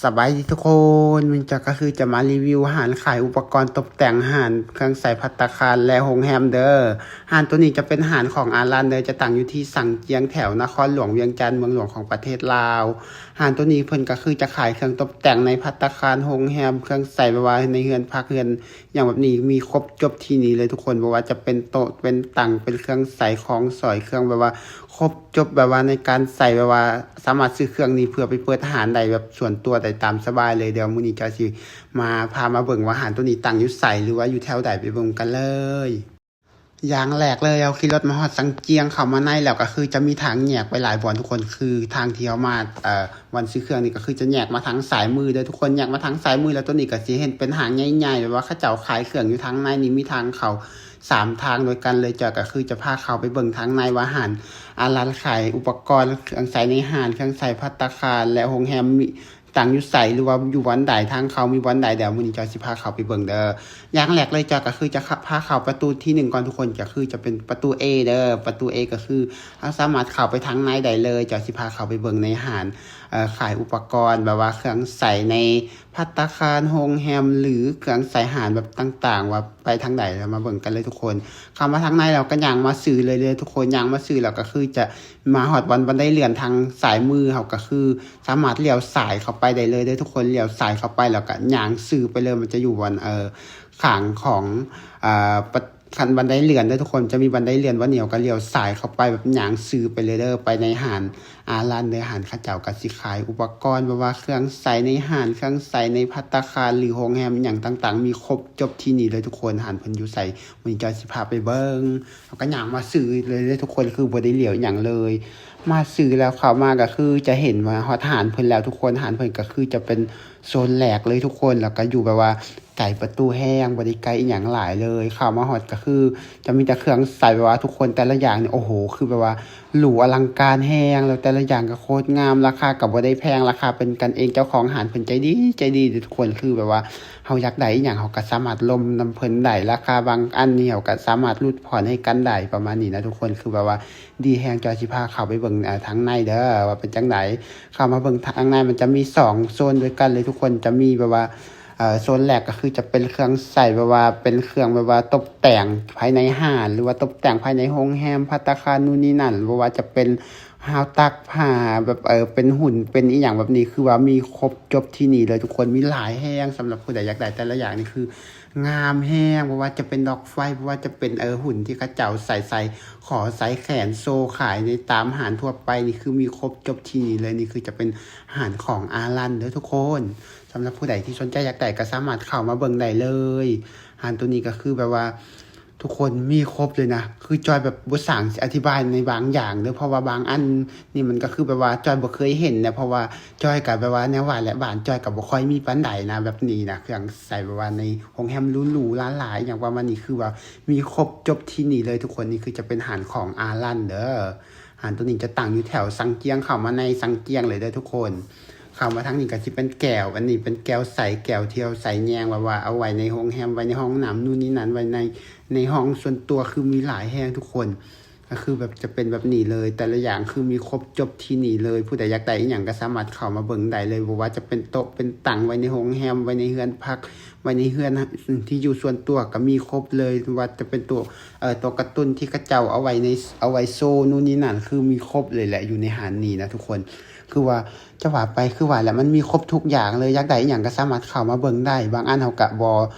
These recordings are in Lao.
ສະບາຍດີທຸກຄົນ, ມື້ນີ້ຈອຍກໍຄືຈະມາຣີວິວຮ້ານຂາຍອຸປະກອນຕົບແຕ່ງຮ້ານ, ເຄື່ອງໃຊ້ພັດຕາຄານ ແລະ ໂຮງແຮມເດີ. ຮ້ານໂຕນີ້ຈະເປັນຮ້ານຂອງອາລັນເດີ, ຈະຕັ້ງຢູ່ທີ່ສັງຈຽງ ແຖວນະຄອນຫຼວງວຽງຈັນ, ເມືອງຫຼວງຂອງປະເທດລາວ. ຮ້ານໂຕນີ້ເພິ່ນກໍຄືຈະຂາຍເຄື່ອງຕົບແຕ່ງໃນພັດຕາຄານ, ໂຮງແຮມ, ເຄື່ອງໃຊ້ແບບວ່າໃນເຮືອນພັກເຮືອນ ຫຍັງແບບນີ້, ມີຄົບຈົບທີ່ນີ້ເລີຍທຸກຄົນ, ບໍ່ວ່າຈະເປັນໂຕະ ເປັນຕັ່ງ ເປັນເຄື່ອງໃຊ້ຂອງສອຍ ເຄື່ອງແບບວ່າຄົບຈົບ ແບບວ່າໃນການໃຊ້ ແບບວ່າສາມາດຊື້ເຄື່ອງນີ້ເພື່ອໄປເປີດຮ້ານໄດ້ແບບສ່ວນຕົວໄດ້ຕາມສະບາຍເລີຍ. ດຽວມື້ນີ້ຈອຍຊິມາ ພາມາເບິ່ງວ່າຮ້ານໂຕນີ້ຕັ້ງຢູ່ໃສ ຫຼືວ່າຢູ່ແຖວໃດ, ໄປເບິ່ງກັນເລີຍ. ຢ່າງແລກເລີຍ ເຮົາຂີ່ລົດມາຮອດສັງຈຽງ, ເຂົ້າມາໃນແລ້ວກໍຄືຈະມີທາງແຍກໄປຫຼາຍບ່ອນທຸກຄົນ, ຄືທາງທີ່ເຮົາມາ ເອີ ບ່ອນຊື້ເຄື່ອງນີ້ກໍຄືຈະແຍກມາທາງຊ້າຍມືເດີທຸກຄົນ, ແຍກມາທາງຊ້າຍມື ແລ້ວໂຕນີ້ກໍຊິເຫັນເປັນຫ້າງໃຫຍ່ໆ ແບບວ່າເຂົາເຈົ້າຂາຍເຄື່ອງຢູ່ທາງໃນນີ້, ມີທາງເຂົ້າສາມທາງດ້ວຍກັນເລີຍ. ຈອຍກໍຄືຈະພາເຂົ້າໄປເບິ່ງທາງໃນວ່າຮ້ານອາລັນຂາຍອຸປະກອນເຄື່ອງໃຊ້ໃນຮ້ານ, ເຄື່ອງໃຊ້ພັດຕາຄານ ແລະ ໂຮງແຮມມີຕັ້ງຢູ່ໃສ ຫຼືວ່າຢູ່ບ່ອນໃດ, ທາງເຂົ້າມີບ່ອນໃດ. ດຽວມື້ນີ້ຈອຍຊິພາເຂົ້າໄປເບິ່ງເດີ. ຢ່າງແລກເລີຍຈອຍກໍຄືຈະພາເຂົ້າປະຕູທີໜຶ່ງກ່ອນທຸກຄົນ, ກໍຄືຈະເປັນປະຕູ A ເດີ. ປະຕູ A ກໍຄືເຮົາສາມາດເຂົ້າໄປທາງໃນໄດ້ເລີຍ. ຈອຍຊິພາເຂົ້າໄປເບິ່ງໃນຮ້ານ ເອີ ຂາຍອຸປະກອນແບບວ່າເຄື່ອງໃຊ້ໃນພັດຕາຄານ, ໂຮງແຮມ ຫຼື ເຄື່ອງໃຊ້ຮ້ານແບບຕ່າງໆ ວ່າໄປທາງໃດ, ເຮົາມາເບິ່ງກັນເລີຍທຸກຄົນ. ເຂົ້າມາທາງໃນແລ້ວກໍຍ່າງມາຊື່ເລີຍເດີທຸກຄົນ, ຍ່າງມາຊື່ແລ້ວກໍຄືຈະມາຮອດບ່ອນບັນໄດເລື່ອນທາງຊ້າຍມືເຮົາ, ກໍຄືສາມາດລ້ຽວຊ້າຍເຂົ້າໄປໄດ້ເລີຍເດີທຸກຄົນ. ລ້ຽວຊ້າຍເຂົ້າໄປແລ້ວກໍຍ່າງຊື່ໄປເລີຍ, ມັນຈະຢູ່ບ່ອນ ເອີ ຂ້າງຂອງ ເອີ ຂັ້ນບັນໄດເລື່ອນເດີທຸກຄົນ, ຈະມີບັນໄດເລື່ອນບ່ອນດຽວ, ກໍລ້ຽວຊ້າຍເຂົ້າໄປແບບຍ່າງຊື່ໄປເລີຍເດີ, ໄປໃນຮ້ານອາລັນເດີ. ຮ້ານເຂົາເຈົ້າກໍຊິຂາຍອຸປະກອນແບບວ່າເຄື່ອງໃຊ້ໃນຮ້ານ, ເຄື່ອງໃຊ້ໃນພັດຕາຄານ ຫຼື ໂຮງແຮມ ອີ່ຫຍັງຕ່າງໆ ມີຄົບຈົບທີ່ນີ້ເລີຍທຸກຄົນ. ຮ້ານເພິ່ນຢູ່ໃສ ມື້ນີ້ຈອຍຊິພາໄປເບິ່ງ. ເຮົາກໍຍ່າງມາຊື່ເລີຍເດີທຸກຄົນ, ຄືບໍ່ໄດ້ຫຼຽວອີ່ຫຍັງເລີຍ. ມາຊື່ແລ້ວເຂົ້າມາກໍຄືຈະເຫັນວ່າຮອດຮ້ານເພິ່ນແລ້ວທຸກຄົນ. ຮ້ານເພິ່ນກໍຄືຈະເປັນໂຊນແລກເລີຍທຸກຄົນ, ແລ້ວກໍຢູ່ແບບວ່າ ໄກປະຕູແຮງ, ບໍ່ໄດ້ໄກອີ່ຫຍັງຫຼາຍເລີຍ. ເຂົ້າມາຮອດກໍຄືຈະມີແຕ່ເຄື່ອງໃຊ້ ແບບວ່າທຸກຄົນ ແຕ່ລະຢ່າງນີ້ ໂອ້ໂຫ ຄືແບບວ່າຫຼູອະລັງການແຮງ, ແລ້ວແຕ່ລະຢ່າງກໍໂຄດງາມ, ລາຄາກໍບໍ່ໄດ້ແພງ, ລາຄາເປັນກັນເອງ, ເຈົ້າຂອງຮ້ານເພິ່ນໃຈດີ ໃຈດີເດີທຸກຄົນ. ຄືແບບວ່າເຮົາຢາກໄດ້ອີ່ຫຍັງ ເຮົາກໍສາມາດລົມນຳເພິ່ນໄດ້, ລາຄາບາງອັນນີ້ເຮົາກໍສາມາດຫຼຸດຜ່ອນໃຫ້ກັນໄດ້ ປະມານນີ້ນະທຸກຄົນ. ຄືແບບວ່າດີແຮງ, ຈອຍຊິພາເຂົ້າໄປເບິ່ງ ເອີ ທາງໃນເດີ ວ່າເປັນຈັ່ງໃດ. ເຂົ້າມາເບິ່ງທາງໃນ ມັນຈະມີສອງໂຊນດ້ວຍກັນເລີຍທຸກຄົນ, ຈະມີແບບວ່າ ເອີ ໂຊນແລກກໍຄືຈະເປັນເຄື່ອງໃຊ້ ແບບວ່າເປັນເຄື່ອງແບບວ່າຕົບແຕ່ງພາຍໃນຮ້ານ ຫຼືວ່າຕົບແຕ່ງພາຍໃນໂຮງແຮມ ພັດຕາຄານ ນູ່ນນີ້ນັ້ນ, ບໍ່ວ່າຈະເປັນຮາວຕາກຜ້າ ແບບ ເອີ ເປັນຫຸ່ນ ເປັນອີ່ຫຍັງແບບນີ້, ຄືວ່າມີຄົບຈົບທີ່ນີ້ເລີຍທຸກຄົນ. ມີຫຼາຍແຮງ, ສຳລັບຜູ້ໃດຢາກໄດ້ແຕ່ລະຢ່າງນີ້ຄືງາມແຮງ, ບໍ່ວ່າຈະເປັນດອກໄຟ, ບໍ່ວ່າຈະເປັນ ເອີ ຫຸ່ນທີ່ເຂົາເຈົ້າໃສ່ ໃສ່ ຂໍໃສ່ແຂນໂຊຂາຍໃນຕາມຮ້ານທົ່ວໄປນີ້ ຄືມີຄົບຈົບທີ່ນີ້ເລີຍ. ນີ້ຄືຈະເປັນຮ້ານຂອງອາລັນເດີທຸກຄົນ. ສຳລັບຜູ້ໃດທີ່ສົນໃຈຢາກໄດ້ກໍສາມາດເຂົ້າມາເບິ່ງໄດ້ເລີຍ. ຮ້ານໂຕນີ້ກໍຄືແບບວ່າທຸກຄົນມີຄົບເລີຍນະ, ຄືຈອຍແບບບໍ່ຊ່າງຊິອະທິບາຍໃນບາງຢ່າງເດີ, ເພາະວ່າບາງອັນນີ້ມັນກໍຄືແບບວ່າຈອຍບໍ່ເຄີຍເຫັນນະ, ເພາະວ່າຈອຍກໍແບບວ່າແນວວ່າແຫຼະ ບ້ານຈອຍກໍບໍ່ຄ່ອຍມີປານໃດນະ ແບບນີ້ນະ, ເຄື່ອງໃຊ້ແບບວ່າໃນໂຮງແຮມຫຼູໆຫຼາຍໆ ອີ່ຫຍັງປະມານນີ້, ຄືວ່າມີຄົບຈົບທີ່ນີ້ເລີຍທຸກຄົນ. ນີ້ຄືຈະເປັນຮ້ານຂອງອາລັນເດີ. ຮ້ານໂຕນີ້ຈະຕັ້ງຢູ່ແຖວສັງຈຽງ, ເຂົ້າມາໃນສັງຈຽງເລີຍເດີທຸກຄົນ. ເຂົ້າມາທາງນີ້ກໍຊິເປັນແກ້ວ, ອັນນີ້ເປັນແກ້ວໃສ, ແກ້ວທີ່ເຮົາໃສ່ແຍງ ແບບວ່າເອົາໄວ້ໃນໂຮງແຮມ, ໄວ້ໃນຫ້ອງນ້ຳ ນູ່ນນີ້ນັ້ນ, ໄວ້ໃນ ໃນຫ້ອງສ່ວນຕົວ, ຄືມີຫຼາຍແຮງທຸກຄົນ. ກໍຄືແບບຈະເປັນແບບນີ້ເລີຍ, ແຕ່ລະຢ່າງຄືມີຄົບຈົບທີ່ນີ້ເລີຍ. ຜູ້ໃດຢາກໄດ້ອີ່ຫຍັງກໍສາມາດເຂົ້າມາເບິ່ງໄດ້ເລີຍ, ບໍ່ວ່າຈະເປັນໂຕະເປັນຕັ່ງໄວ້ໃນໂຮງແຮມ, ໄວ້ໃນເຮືອນພັກ, ໄວ້ໃນເຮືອນທີ່ຢູ່ສ່ວນຕົວກໍມີຄົບເລີຍ, ວ່າຈະເປັນໂຕ ເອີ ໂຕກາຕູນທີ່ເຂົາເຈົ້າເອົາໄວ້ໃນ ເອົາໄວ້ໂຊນູ່ນນີ້ນັ້ນ, ຄືມີຄົບເລີຍແຫຼະ ຢູ່ໃນຮ້ານນີ້ນະທຸກຄົນ. ຄືວ່າຈະວ່າໄປ ຄືວ່າແຫຼະ ມັນມີຄົບທຸກຢ່າງເລີຍ, ຢາກໄດ້ອີ່ຫຍັງກໍສາມາດເຂົ້າມາເບິ່ງໄດ້. ບາງອັນເຮົາກໍບໍ່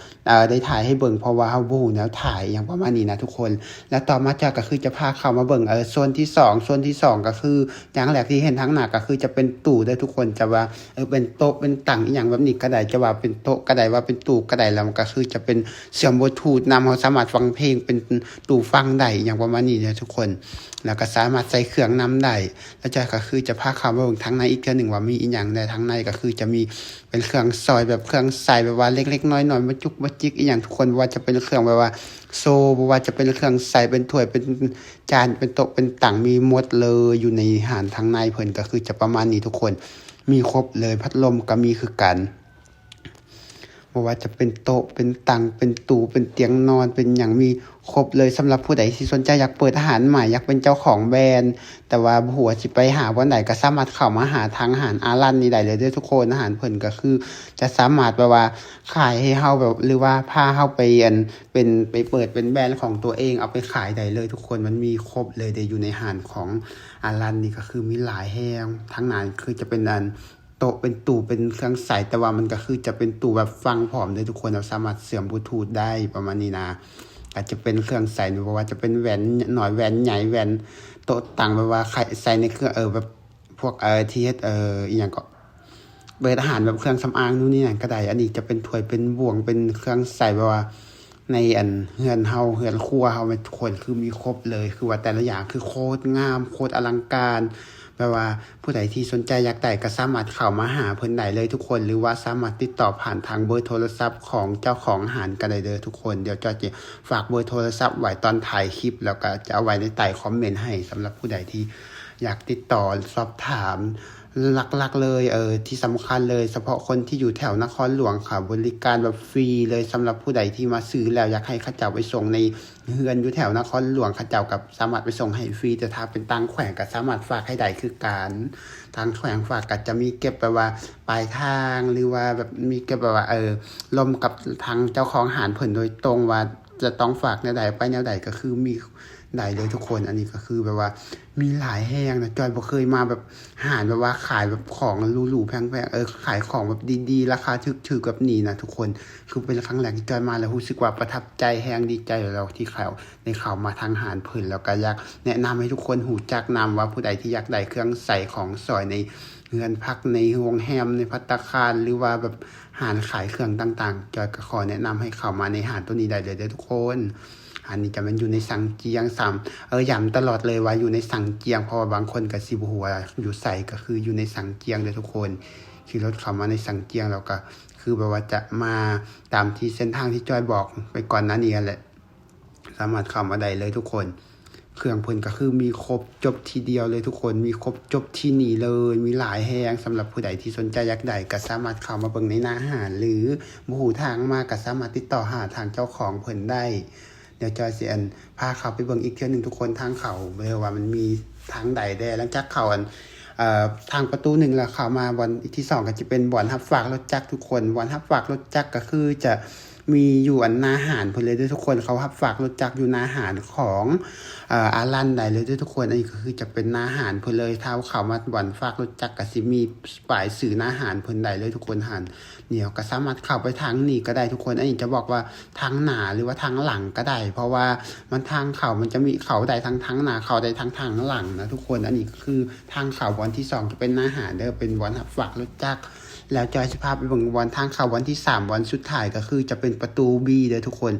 ເອີ ໄດ້ຖ່າຍໃຫ້ເບິ່ງ ເພາະວ່າເຮົາບໍ່ຮູ້ແນວຖ່າຍ ອີ່ຫຍັງປະມານນີ້ນະທຸກຄົນ. ແລ້ວຕໍ່ມາຈອຍກໍຄືຈະພາເຂົ້າມາເບິ່ງ ເອີ ໂຊນທີສອງ. ໂຊນທີສອງກໍຄືຢ່າງແລກທີ່ເຫັນທາງໜ້າກໍຄືຈະເປັນຕູ້ເດີທຸກຄົນ, ຈະວ່າ ເອີ ເປັນໂຕະເປັນຕັ່ງອີ່ຫຍັງແບບນີ້ກໍໄດ້, ຈະວ່າເປັນໂຕະກໍໄດ້ ວ່າເປັນຕູ້ກໍໄດ້, ແລ້ວມັນກໍຄືຈະເປັນເຊື່ອມບລູທູດນຳ, ເຮົາສາມາດຟັງເພງເປັນຕູ້ຟັງໄດ້ ອີ່ຫຍັງປະມານນີ້ເດີທຸກຄົນ. ແລ້ວກໍສາມາດໃສ່ເຄື່ອງນຳໄດ້. ແລ້ວຈອຍກໍຄືຈະພາເຂົ້າມາເບິ່ງທາງໃນອີກເທື່ອໜຶ່ງວ່າມີອີ່ຫຍັງແດ່. ທາງໃນກໍຄືຈະມີເປັນເຄື່ອງຊອຍ ແບບເຄື່ອງໃຊ້ແບບວ່າເລັກໆນ້ອຍໆ ມາຈຸກມາຈິກອີ່ຫຍັງທຸກຄົນ, ບໍ່ວ່າຈະເປັນເຄື່ອງແບບວ່າໂຊ, ບໍ່ວ່າຈະເປັນເຄື່ອງໃຊ້ ເປັນຖ້ວຍ ເປັນຈານ ເປັນໂຕະເປັນຕັ່ງ ມີໝົດເລີຍ. ຢູ່ໃນຮ້ານທາງໃນເພິ່ນກໍຄືຈະປະມານນີ້ທຸກຄົນ, ມີຄົບເລີຍ, ພັດລົມກໍມີຄືກັນ. ບໍ່ວ່າຈະເປັນໂຕະ ເປັນຕັ່ງ ເປັນຕູ້ ເປັນຕຽງນອນ ເປັນຫຍັງ ມີຄົບເລີຍ. ສຳລັບຜູ້ໃດທີ່ສົນໃຈຢາກເປີດຮ້ານໃໝ່ ຢາກເປັນເຈົ້າຂອງແບຣນ ແຕ່ວ່າບໍ່ຮູ້ວ່າຊິໄປຫາບ່ອນໃດ ກໍສາມາດເຂົ້າມາຫາທາງຮ້ານອາລັນນີ້ໄດ້ເລີຍເດີທຸກຄົນ. ຮ້ານເພິ່ນກໍຄືຈະສາມາດແບບວ່າຂາຍໃຫ້ເຮົາແບບ ຫຼືວ່າພາເຮົາໄປ ອັນ ເປັນ ໄປເປີດເປັນແບຣນຂອງຕົວເອງ ເອົາໄປຂາຍໄດ້ເລີຍທຸກຄົນ. ມັນມີຄົບເລີຍເດ້ ຢູ່ໃນຮ້ານຂອງອາລັນນີ້ ກໍຄືມີຫຼາຍແຮງ. ທາງໜ້າຄືຈະເປັນ ອັນ ໂຕະ ເປັນຕູ້ ເປັນເຄື່ອງໃຊ້ ແຕ່ວ່າມັນກໍຄືຈະເປັນຕູ້ແບບຝັງພ້ອມເດ້ທຸກຄົນ, ເຮົາສາມາດເຊື່ອມບລູທູດໄດ້ປະມານນີ້ນະ. ອາດຈະເປັນເຄື່ອງໃຊ້ ບໍ່ວ່າຈະເປັນແວ່ນນ້ອຍ ແວ່ນໃຫຍ່ ແວ່ນໂຕະຕັ່ງ ແບບວ່າໃສ່ໃນເຄື່ອງ ເອີ ແບບພວກ ເອີ ທີ່ເຮັດ ເອີ ອີ່ຫຍັງເກາະ ເປີດຮ້ານແບບເຄື່ອງສຳອາງ ນູ່ນນີ້ນັ້ນກໍໄດ້. ອັນນີ້ຈະເປັນຖ້ວຍ ເປັນບ່ວງ ເປັນເຄື່ອງໃຊ້ ແບບວ່າ ໃນອັນເຮືອນເຮົາ ເຮືອນຄົວເຮົາແມ່ນທຸກຄົນ ຄືມີຄົບເລີຍ. ຄືວ່າແຕ່ລະຢ່າງຄືໂຄດງາມ ໂຄດອະລັງການ. ແບບວ່າຜູ້ໃດທີ່ສົນໃຈຢາກໄດ້ ກໍສາມາດເຂົ້າມາຫາເພິ່ນໄດ້ເລີຍທຸກຄົນ ຫຼືວ່າສາມາດຕິດຕໍ່ຜ່ານທາງເບີໂທລະສັບຂອງເຈົ້າຂອງຮ້ານກໍໄດ້ເດີທຸກຄົນ. ດຽວຈອຍຈະຝາກເບີໂທລະສັບໄວ້ຕອນທ້າຍຄລິບ ແລ້ວກໍຈະເອົາໄວ້ໃນໃຕ້ຄອມເມັນໃຫ້ ສຳລັບຜູ້ໃດທີ່ຢາກຕິດຕໍ່ສອບຖາມ. ຫຼັກໆເລີຍ ເອີ ທີ່ສຳຄັນເລີຍ ສະເພາະຄົນທີ່ຢູ່ແຖວນະຄອນຫຼວງ ຄ່າບໍລິການແບບຟຣີເລີຍ. ສຳລັບຜູ້ໃດທີ່ມາຊື້ແລ້ວ ຢາກໃຫ້ເຂົາເຈົ້າໄປສົ່ງໃນເຮືອນຢູ່ແຖວນະຄອນຫຼວງ ເຂົາເຈົ້າກໍສາມາດໄປສົ່ງໃຫ້ຟຣີ, ແຕ່ຖ້າເປັນຕ່າງແຂວງກໍສາມາດຝາກໃຫ້ໄດ້ຄືກັນ. ຕ່າງແຂວງຝາກກໍຈະມີເກັບແບບວ່າປາຍທາງ ຫຼືວ່າແບບມີເກັບແບບວ່າ ເອີ ລົມກັບທາງເຈົ້າຂອງຮ້ານເພິ່ນໂດຍຕົງວ່າຈະຕ້ອງຝາກແນວໃດ ໄປແນວໃດ ກໍຄືມີ ໄດ້ເລີຍທຸກຄົນ. ອັນນີ້ກໍຄືແບບວ່າມີຫຼາຍແຮງນະ, ຈອຍບໍ່ເຄີຍມາແບບຮ້ານແບບວ່າຂາຍແບບຂອງຫຼູໆແພງໆ ເອີ ຂາຍຂອງແບບດີໆ ລາຄາຖືກໆແບບນີ້ນະທຸກຄົນ. ຄືເປັນຄັ້ງແລກທີ່ຈອຍມາ ແລ້ວຮູ້ສຶກວ່າປະທັບໃຈແຮງ, ດີໃຈແລ້ວທີ່ເຂົ້າ ໄດ້ເຂົ້າມາທາງຮ້ານເພິ່ນ. ແລ້ວກໍຢາກແນະນຳໃຫ້ທຸກຄົນຮູ້ຈັກນຳວ່າ ຜູ້ໃດທີ່ຢາກໄດ້ເຄື່ອງໃຊ້ຂອງສອຍໃນເຮືອນພັກ, ໃນໂຮງແຮມ, ໃນພັດຕາຄານ ຫຼືວ່າແບບຮ້ານຂາຍເຄື່ອງຕ່າງໆ, ຈອຍກໍຂໍແນະນຳໃຫ້ເຂົ້າມາໃນຮ້ານໂຕນີ້ໄດ້ເລີຍເດີທຸກຄົນ. ອັນນີ້ຈະແມ່ນຢູ່ໃນສັງຈຽງຊ້ຳ ເອີ ຢ້ຳຕະຫຼອດເລີຍວ່າຢູ່ໃນສັງຈຽງ ເພາະວ່າບາງຄົນກໍຊິບໍ່ຮູ້ວ່າຢູ່ໃສ, ກໍຄືຢູ່ໃນສັງຈຽງເດີທຸກຄົນ. ຂີ່ລົດເຂົ້າມາໃນສັງຈຽງ ແລ້ວກໍຄືແບບວ່າຈະມາຕາມທີ່ເສັ້ນທາງທີ່ຈອຍບອກໄປກ່ອນໜ້ານີ້ຫັ້ນແຫຼະ, ສາມາດເຂົ້າມາໄດ້ເລີຍທຸກຄົນ. ເຄື່ອງເພິ່ນກໍຄືມີຄົບຈົບທີ່ດຽວເລີຍທຸກຄົນ, ມີຄົບຈົບທີ່ນີ້ເລີຍ, ມີຫຼາຍແຮງ. ສຳລັບຜູ້ໃດທີ່ສົນໃຈຢາກໄດ້ ກໍສາມາດເຂົ້າມາເບິ່ງໃນໜ້າຮ້ານ ຫຼືບໍ່ຮູ້ທາງມາ ກໍສາມາດຕິດຕໍ່ຫາທາງເຈົ້າຂອງເພິ່ນໄດ້. ດຽວຈອຍຊິ ອັນ ພາເຂົ້າໄປເບິ່ງອີກເທື່ອໜຶ່ງທຸກຄົນ, ທາງເຂົ້າເດີ ວ່າມັນມີທາງໃດແດ່. ຫຼັງຈາກເຂົ້າ ອັນ ເອີ ທາງປະຕູໜຶ່ງ ແລ້ວເຂົ້າມາບ່ອນທີ່ສອງ ກໍຈະເປັນບ່ອນຮັບຝາກລົດຈັກທຸກຄົນ. ບ່ອນຮັບຝາກລົດຈັກກໍຄືຈະມີຢູ່ ອັນ ໜ້າຮ້ານເພິ່ນເລີຍເດີທຸກຄົນ. ເຂົາຮັບຝາກລົດຈັກຢູ່ໜ້າຮ້ານຂອງ ເອີ ອາລັນໄດ້ເລີຍເດີທຸກຄົນ. ອັນນີ້ກໍຄືຈະເປັນໜ້າຮ້ານເພິ່ນເລີຍ. ຖ້າເຂົ້າມາບ່ອນຝາກລົດຈັກ ກໍຊິມີປ້າຍຊື່ໜ້າຮ້ານເພິ່ນໄດ້ເລີຍທຸກຄົນ. ຮ້ານ ດຽວກໍສາມາດເຂົ້າໄປທາງນີ້ກໍໄດ້ທຸກຄົນ. ອັນນີ້ຈະບອກວ່າທາງໜ້າ ຫຼືວ່າທາງຫຼັງກໍໄດ້, ເພາະວ່າມັນທາງເຂົ້າ ມັນຈະມີເຂົ້າໄດ້ທັງທາງໜ້າ ເຂົ້າໄດ້ທັງທາງຫຼັງນະທຸກຄົນ. ອັນນີ້ກໍຄືທາງເຂົ້າບ່ອນທີສອງ ຈະເປັນໜ້າຮ້ານເດີ ເປັນບ່ອນຮັບຝາກລົດຈັກ. ແລ້ວຈອຍຊິພາໄປເບິ່ງບ່ອນທາງເຂົ້າບ່ອນທີສາມ ບ່ອນສຸດທ້າຍ ກໍຄືຈະເປັນປະຕູບີເດີທຸກຄົນ.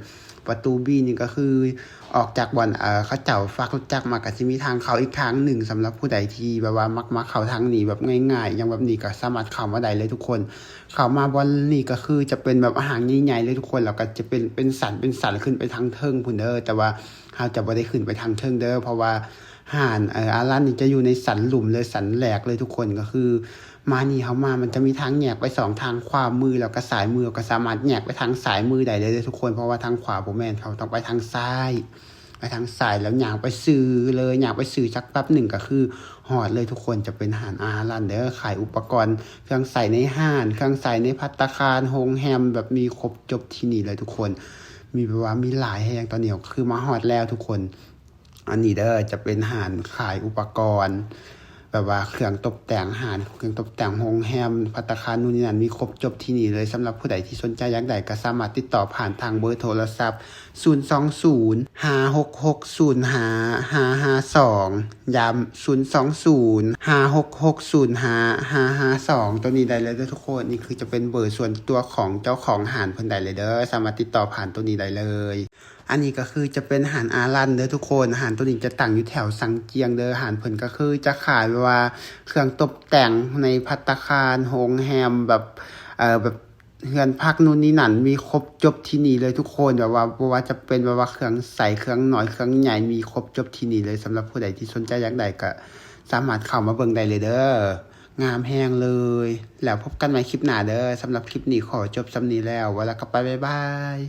ປະຕູບີນີ້ກໍຄືອອກຈາກບ່ອນ ເອີ ເຂົາເຈົ້າຝາກລົດຈັກມາ ກໍຊິມີທາງເຂົ້າອີກທາງໜຶ່ງ. ສຳລັບຜູ້ໃດທີ່ແບບວ່າມັກມາເຂົ້າທາງນີ້ແບບງ່າຍໆ ຫຍັງແບບນີ້ ກໍສາມາດເຂົ້າມາໄດ້ເລີຍທຸກຄົນ. ເຂົ້າມາບ່ອນນີ້ກໍຄືຈະເປັນແບບຫ້າງໃຫຍ່ໆເລີຍທຸກຄົນ, ແລ້ວກໍຈະເປັນ ເປັນຊັ້ນເປັນຊັ້ນຂຶ້ນໄປທາງເທິງພຸ້ນເດີ. ແຕ່ວ່າເຮົາຈະບໍ່ໄດ້ຂຶ້ນໄປທາງເທິງເດີ ເພາະວ່າຮ້ານ ເອີ ອາລັນນີ້ຈະຢູ່ໃນຊັ້ນລຸ່ມເລີຍ ຊັ້ນແລກເລີຍທຸກຄົນ. ກໍຄືມານີ້ເຮົາມາ ມັນຈະມີທາງແຍກໄປສອງທາງ, ຂວາມືແລ້ວກໍຊ້າຍມື, ກໍສາມາດແຍກໄປທາງຊ້າຍມືໄດ້ເລີຍທຸກຄົນ, ເພາະວ່າທາງຂວາບໍ່ແມ່ນ, ເຮົາຕ້ອງໄປທາງຊ້າຍ. ໄປທາງຊ້າຍແລ້ວຍ່າງໄປຊື່ເລີຍ, ຍ່າງໄປຊື່ຈັກແປັບໜຶ່ງກໍຄືຮອດເລີຍທຸກຄົນ. ຈະເປັນຮ້ານອາລັນເດີ ຂາຍອຸປະກອນເຄື່ອງໃຊ້ໃນຮ້ານ, ເຄື່ອງໃຊ້ໃນພັດຕາຄານ, ໂຮງແຮມ, ແບບມີຄົບຈົບທີ່ນີ້ເລີຍທຸກຄົນ. ມີ ແບບວ່າມີຫຼາຍແຮງ. ຕອນນີ້ກໍຄືມາຮອດແລ້ວທຸກຄົນ. ອັນນີ້ເດີ ຈະເປັນຮ້ານຂາຍອຸປະກອນ ແບບວ່າເຄື່ອງຕົບແຕ່ງຮ້ານ, ເຄື່ອງຕົບແຕ່ງໂຮງແຮມ, ພັດຕາຄານ ນູ່ນນີ້ນັ້ນ ມີຄົບຈົບທີ່ນີ້ເລີຍ. ສຳລັບຜູ້ໃດທີ່ສົນໃຈຢາກໄດ້ ກໍສາມາດຕິດຕໍ່ຜ່ານທາງເບີໂທລະສັບ ສູນສອງສູນ ຫ້າຫົກຫົກ ສູນຫ້າ ຫ້າຫ້າສອງ, ຢ້ຳ ສູນສອງສູນ ຫ້າຫົກຫົກ ສູນຫ້າ ຫ້າຫ້າສອງ ໂຕນີ້ໄດ້ເລີຍເດີທຸກຄົນ. ນີ້ຄືຈະເປັນເບີສ່ວນຕົວຂອງເຈົ້າຂອງຮ້ານເພິ່ນໄດ້ເລີຍເດີ, ສາມາດຕິດຕໍ່ຜ່ານໂຕນີ້ໄດ້ເລີຍ. ອັນນີ້ກໍຄືຈະເປັນຮ້ານອາລັນເດີທຸກຄົນ. ຮ້ານໂຕນີ້ຈະຕັ້ງຢູ່ແຖວສັງຈຽງເດີ. ຮ້ານເພິ່ນກໍຄືຈະຂາຍແບບວ່າເຄື່ອງຕົບແຕ່ງໃນພັດຕາຄານ, ໂຮງແຮມ, ແບບ ເອີ ແບບເຮືອນພັກ ນູ່ນນີ້ນັ້ນ ມີຄົບຈົບທີ່ນີ້ເລີຍທຸກຄົນ. ແບບວ່າບໍ່ວ່າຈະເປັນແບບວ່າເຄື່ອງໃຊ້, ເຄື່ອງນ້ອຍ, ເຄື່ອງໃຫຍ່ ມີຄົບຈົບທີ່ນີ້ເລີຍ. ສຳລັບຜູ້ໃດທີ່ສົນໃຈຢາກໄດ້ກໍສາມາດເຂົ້າມາເບິ່ງໄດ້ເລີຍເດີ. ງາມແຮງເລີຍ. ແລ້ວພົບກັນໃໝ່ຄລິບໜ້າເດີ. ສຳລັບຄລິບນີ້ຂໍຈົບສ່ຳນີ້ແລ້ວ. ເວົ້າແລ້ວກໍໄປ, ບາຍບາຍ.